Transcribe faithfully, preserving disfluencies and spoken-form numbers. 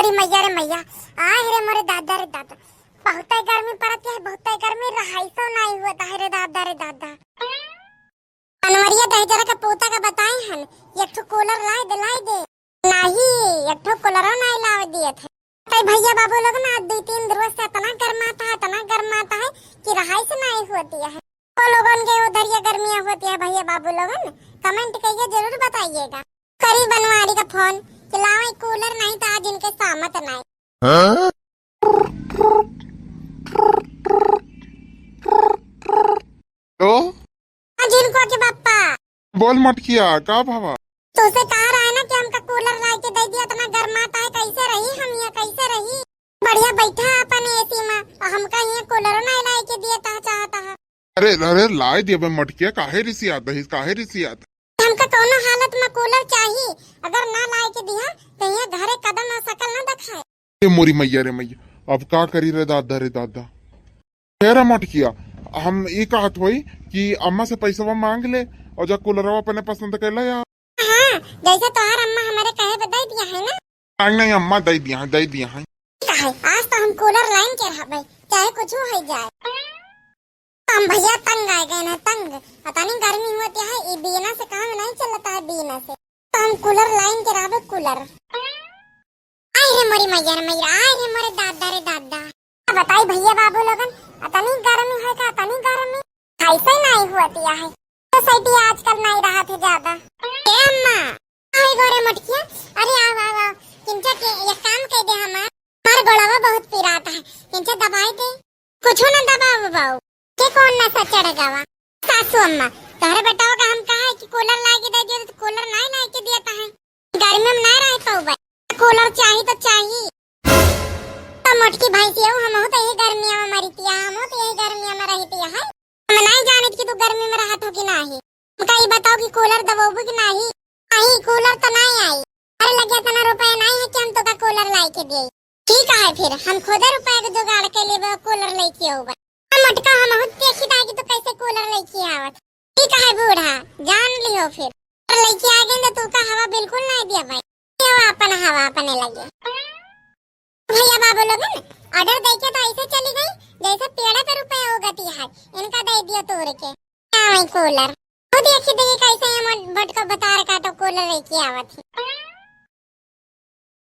ए मैया रे मैया, आय रे मोरे दादा रे दादा, बहुतै गर्मी परत है, बहुतै गर्मी, रहाइसो नाई होत है रे दादा रे दादा। अनवरिया दहिजरा के पोता का बताए हन, एक ठो कूलर लाए दे, लाए दे। नाही, एक ठो कूलरो नाई लावे दियत है। तै भैया बाबू लोग ना, दुइ तीन दिन से इतना गरमात है, इतना गरमात है कि रहाइस नाई होत है। वो लोगन के उधर ये गर्मियाँ होत है भैया बाबू लोगन, comment कइके जरूर बताइएगा। करी बनवारी का फोन कि लावे कूलर, नहीं तो आज इनके सामत नहीं। हाँ? हेलो? हाँ, झिनकुआ के पापा। बोल मटकिया, का भवा? तोसे कहा रहा है ना कि हमका कूलर लाए के दे दिया, इतना गरमात है, कैसे रही हम यहाँ, कैसे रही? बढ़िया बैठा अपन एसी में, और हमका यहाँ कूलरो नहीं लाए के दिया ता चाहता है। अरे, अरे, लाए दिया बे मटकिया, काहे रिसियात है, काहे रिसियात है? हमका कौनो हालत में कूलर चाही, अगर ना लाए के दिया तो यहाँ घरे कदम और शकल ना दिखाए। ए मोरी मैया रे मैया, अब का करी रे दादा रे दादा। हे रे मटकिया, हम ई कहत होई कि अम्मा से पैसवा मांग ले और जा कूलरवा अपने पसंद के ले आ। हाँ, जैसे तोहार अम्मा हमारे कहे पे दे दिया है ना। नहीं, नहीं, अम्मा दे दिया है, दे दिया है। ठीक है, आज तो हम कूलर लाइन के रहबे, चाहे कुछ हो जाए। हम भैया तंग आ गए ना, तंग। पता नहीं गर्मी होती है, ये बिना से काम नहीं चलता है, बिना से। तो हम कूलर लाइन के रहबे, कूलर। आय रे मोरी मैया रे मैया, आय रे मोरे दादा रे दादा। का बताई भैया बाबू लोगन, अतनी गर्मी है का, अतनी गर्मी। ऐसे नहीं हुआ दिया है। सोसाइटी आजकल नहीं रहा थे ज्यादा। ए अम्मा, आय गोरे मटकिया, अरे आओ, आओ, आओ। किंचा के एक काम कह दे हमार, हमार गोड़वा बहुत पिराता है, किंचा दबाई दे। कुछो ना दबाओ बाऊ, के कौन नशा चढ़ गवा? सासू अम्मा, तोहरे बेटवा का हम कहा है कि कूलर ला के दे दियो, तो कूलर नहीं ला के दिया है। गर्मी में ना रह पाउबे, कूलर चाही तो चाही। तो मोटकी भैंसिया, हमहू तो यही गर्मिया में मरीतिया, हमहू तो यही गर्मिया में रहितिया है। हम नहीं जानित कि तू गर्मी में रहत हो कि नाही। हमका ई बताओ कि कूलर दबोबू कि नाही? नाही, कूलर तो नहीं आई। अरे लगे इतना रुपया नहीं है कि हम तोका कूलर लाई के दे। ठीक है फिर, हम खुदे रुपया के जुगाड़ के लिए कूलर लेके आऊबे। हम मटका, हमहू देखी दाई कि तू कैसे कूलर लेके आवत। ठीक है बूढ़ा, जान लियो फिर। कूलर लेके आ गए तो तू का हवा बिल्कुल नहीं दिया भाई। ये अपन हवा अपने लगे। भैया बाबू लोगन, ऑर्डर देके तो ऐसे चली गई जैसे पेड़े पे रुपया उगती है। इनका दे दियो तोड़ के। हाँ, वही कूलर। खुद देखी देखी कैसे ये मोट-, मोटका बतार का तो कूलर लेके आवत है।